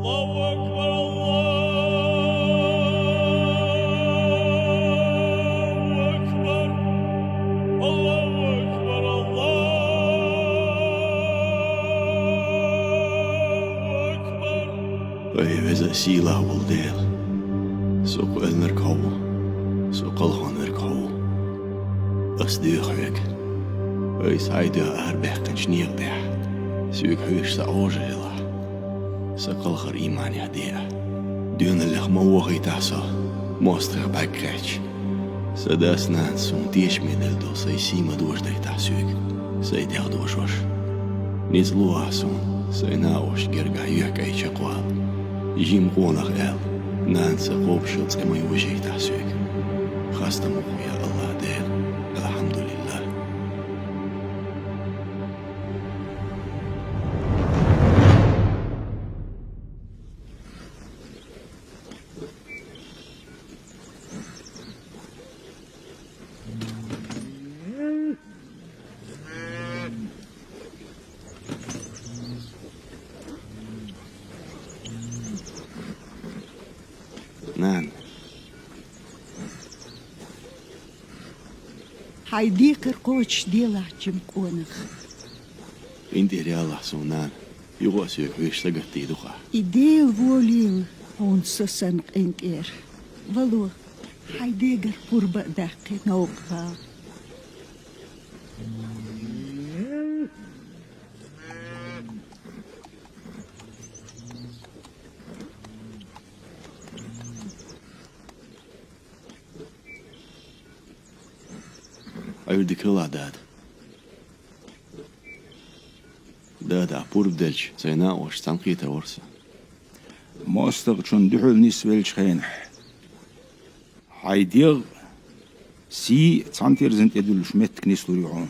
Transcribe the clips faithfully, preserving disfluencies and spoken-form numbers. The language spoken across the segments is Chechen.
الله أكبر، الله أكبر، الله أكبر، الله أكبر. Веза-сийлахь волу Дела, со кхоьллинарг хьо ву, со кхалхонверг хьо ву. Ас доьху хьоьга, вай схьа а доьху арабаьккхинчу некъа тӀехь, соьга хьоьжуш сан Ӏожалла хилахь. Сан кхалхар ийманехь де ахь. Доьналлех ма вохуьйтахь со, мостагӀех бӀаьрг кхаьчча. Сан дас-нанас суна тешаме делла долу сайн сий ма дожадайтахь соьга, сайн тӀех дожош. Ницкъ ло ахь суна, сайн накъосташна гергахь юьхькӀай чекхвала. Жима къонах аьлла, нанас сан кхобуш йолу цӀе ма йожийтахь соьга. Хастам бу хьуна, я АллахӀ Дела, алхьамдулиллахӀ. Нана. Хьайн декхар кхочушделахь, жима къонах. ХӀинца тӀера ялахь суна, нана. Юха а соьга хьоьжуш сагатдийр ду-кх ахь. И Дела волийла хьуна со санна къинтӀера. Вало, хьайн дегара пурба а даьккхий, новкъа вала. Ӏуьйре дика хилалахь, дада. Дада, ахь пурба делча, сайн накъосташца цхьаьна кхетар вара сан. МостагӀчунна дуьхьал нисвеллачу хенахь, хьайн дегӀ а, сий а цхьана терзан тӀе дуьллуш меттиг нислур ю хьуна.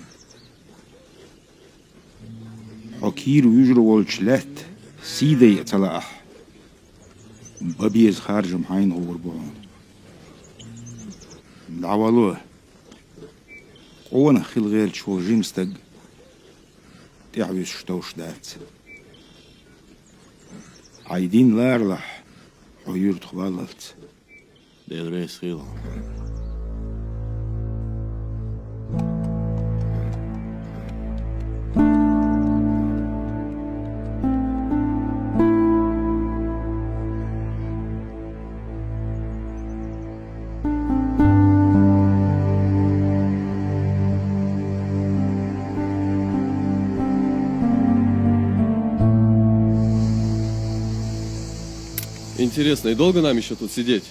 Хьо кийра вуьжур волчу лаьтта сий дайа ца лаахь, бан беза харжам хьайна гӀур бу хьуна. ДӀавало, къонах хила гӀерташ волу жима стаг тӀаьхьавуьсуш товш дац. Хьайн дин ларалахь, хьо юьртах валлалц. Дела реза хуьлда хьуна. Интересно, и долго нам ещё тут сидеть?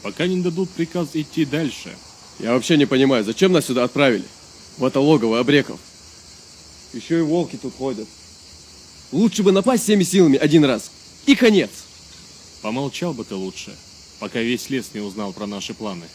Пока не дадут приказ идти дальше. Я вообще не понимаю, зачем нас сюда отправили? В это логово абреков. Ещё и волки тут ходят. Лучше бы напасть всеми силами один раз. И конец. Помолчал бы ты лучше, пока весь лес не узнал про наши планы.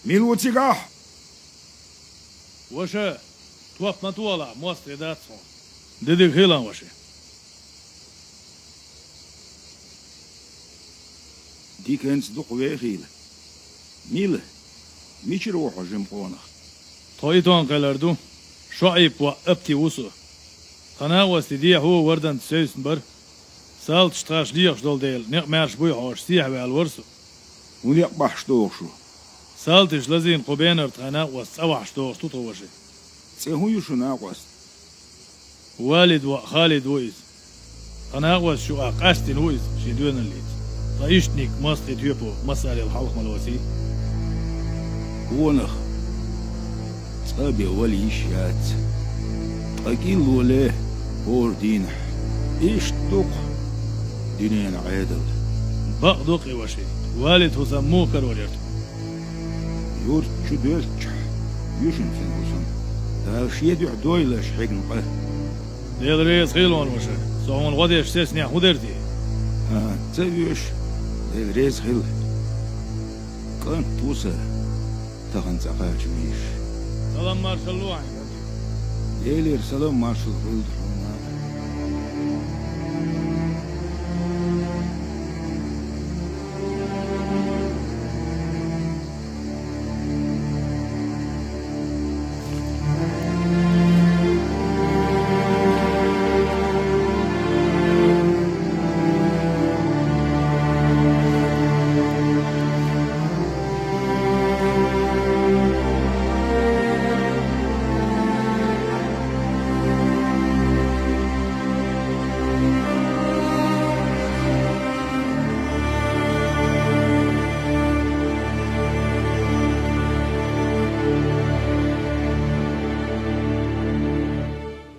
Мила ву цигахь? Ваша, топ ма толахь, мостагӀий дац хьуна. Де дика хуьлда, ваша. Диканца дукха вехийла. Мила, мичара ву хьо, жима къонах? Тхо Итон кхелара ду, ШоӀип воӀ Апти ву со. Тхан накъостий дехьа ву Варданта севцна бара. Салташ тхаьш лехаш долу дела, некъ маьрша буй хьожуш, сехьаваьлла вара со. ХӀун некъ бахьаш доху шу? Салташа лазийна кху бенара тхайн накъост цӀа вахьаш дохуш ду тхо, ваша. ЦӀе хӀун ю шун накъост? Валид воӀ Халид ву иза. Тхан накъосташна юкъахь къастийна ву иза шен доьналлица. Ткъа иштаниг мостагӀий тоьпо массарел хьалха ма лоций. Къонах, цкъа а бен вала йиш яц. Ткъа кӀилло ле хӀора дийнахь. Иштта ду-кх дуьненан Ӏедал. Бакъ ду-кх и, ваша. Валид хӀусам муха карор яра тхуна? Юрт чу доьлччахь, ю шуна цуьнан хӀусам. Дала шен дуьхьа дойлаш хьегна къа. Дела реза хила хьуна, ваша. Со хьуна гӀо деш сецнехь хӀун дара те? ХӀан, ца оьшу, Дела реза хила. КӀант ву сан тахана цӀа кхача вийш. Салам маршалла ло хьайна. Делера салам маршалла хуьлда хьуна.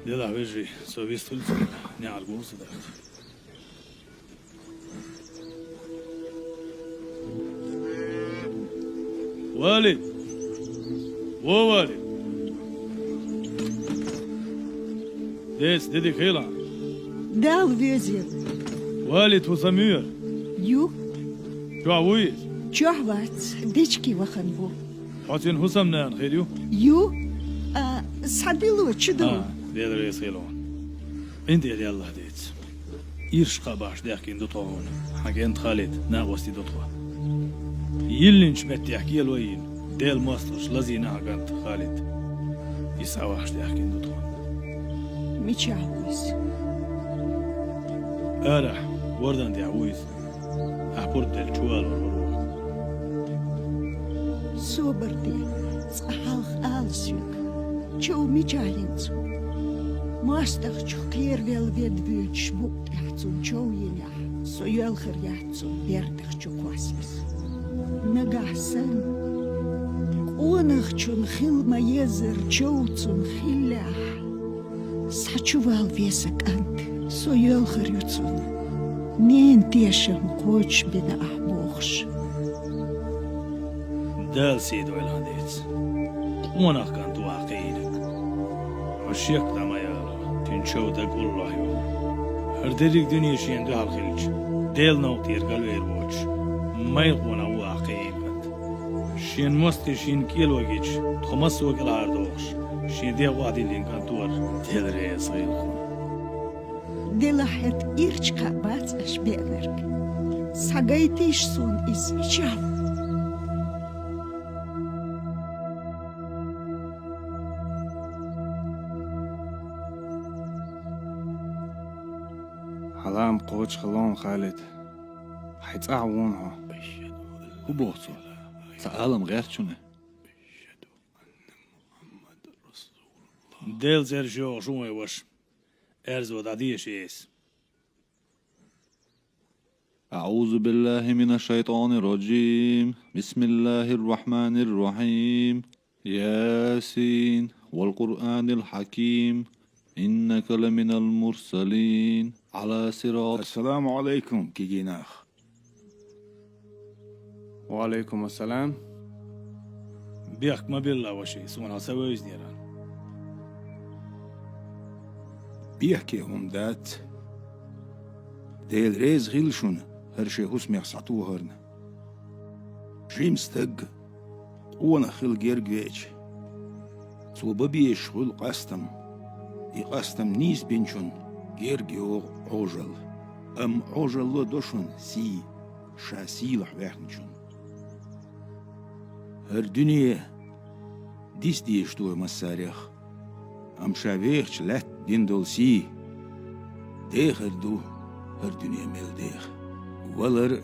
Делахь, вежарий, со вистхуьлу цунна, неӀарга ву со даха. Валид! Во Валид! Дес, де дика хуьлда. Дала везийла. Валид хӀусам ю? Ю. Чохь вуй иза? Чохь вац, дечиге вахана ву. Хьо цуьнан хӀусамнана хир ю? Ю. А, схьадилла чу ду. А, Дела реза хила хьуна. КъинтӀера яллахь деца. Ирча кхаъ бахьаш даьхкина ду тхо хьуна. Хьан кӀентан Халид, накъостий ду тхо. Йиллинчу меттехь кӀело а йина, Делан мостагӀаша лазийна хьан кӀант Халид. Иза схьавахьаш даьхкина ду тхо. Мичахь ву иза? Арахь, Вардан тӀехь ву иза. Ахь пурба делча чувалор вара оха. Собар де, цкъа хьалха ала соьга, чов мичахь йина цуьнан? МостагӀчух кхеравелла ведда воьдуш букъа тӀехь цунна чов йинехь, со йоьлхур яц цунна бердах чу кхосса. Нагахь санна къонахчун хила ма-еззара чов цунна хиллехь, схьа чувала веза кӀант, со йоьлхур ю цунна, ненан тешам кхочушбина ахь бохуш. Дала сий дойла хьан деца. Къонах кӀант ву ахь кхиийнарг. Хьо шек дӀа ма яла, цуьнан чов дага уллохь ю. ХӀара дерриг дуьне шена дуьхьал хилча, Делан новкъа тӀера галвер воцуш, майра къонах ву ахь кхиийна кӀант. Шен мостагӀий шена кӀело гича, тхо массо а кӀелхьардохуш, шен дегӀ охьадиллина кӀант вара, Дела реза хила хьуна. Делахь хӀета ирча кхаъ бац аша беанарг. Схьагайтийша суна иза мичахь ву? Хьан лаам кхочуш хилла хьуна, Халид. Хьайн цӀахь ву хьуна хьо. ХӀун боху цо? Цхьа алам гӀерташ хьуна? Делан цӀераш йогӀуш ву вайн ваша. Аьрзо дӀадеша эса. أعوذ بالله من الشيطان الرجيم. بسم الله الرحمن الرحيم. ياسين. والقرآن الحكيم، إنك لمن المرسلين على صراط. Ассаламу Ӏалайкум, кегий нах. Ва Ӏалайкум ассалам. Бехк ма билла, ваши, суна ца вевзинера. Бехке хӀума дац. Дела реза хила шуна, хӀара шен хӀусамех схьатохарна. Жима стаг къонах хила герга веача, цо бан безаш хуьлу къастам. И къастам нийса бинчунна герга йогӀу Ӏожалла. Амма Ӏожалло до шуна сий, ша сийлахь ваьхначунна. ХӀара дуьне диса дезаш ду вай массарех, амма ша вехачу лаьтта дина долу сий дехар ду хӀара дуьне мел деха. Валар а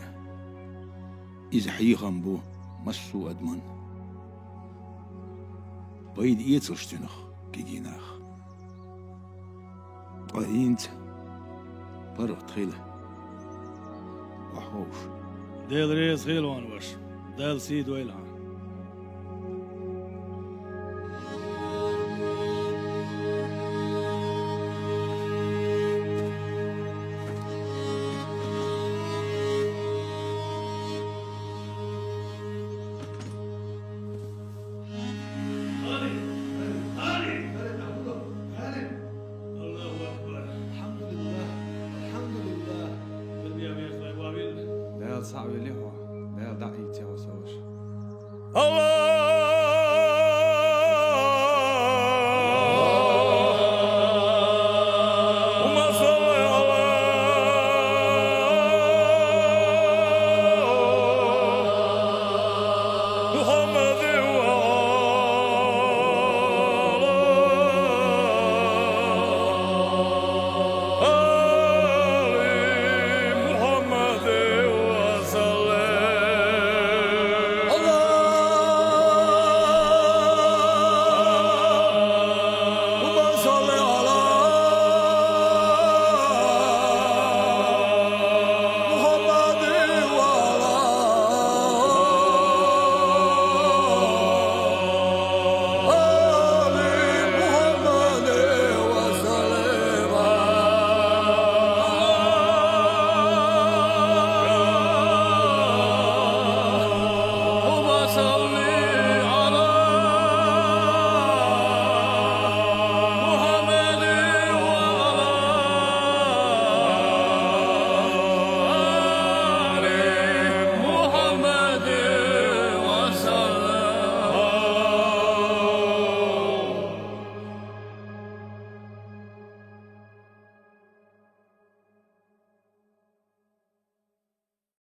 иза хьехам бу массо а адаман. Пайда эцалаш цуьнах, кегий нах. Ткъа хӀинца паргӀат хила. Охьаховша. Дела реза хила хьуна, ваша. Дала сий дойла хьан. Аллаху акбар! Алхьамдулиллах! Алхьамдулиллах! Дала схьа а велли хьо, Дала дӀа а ийци хьо, сан ваша.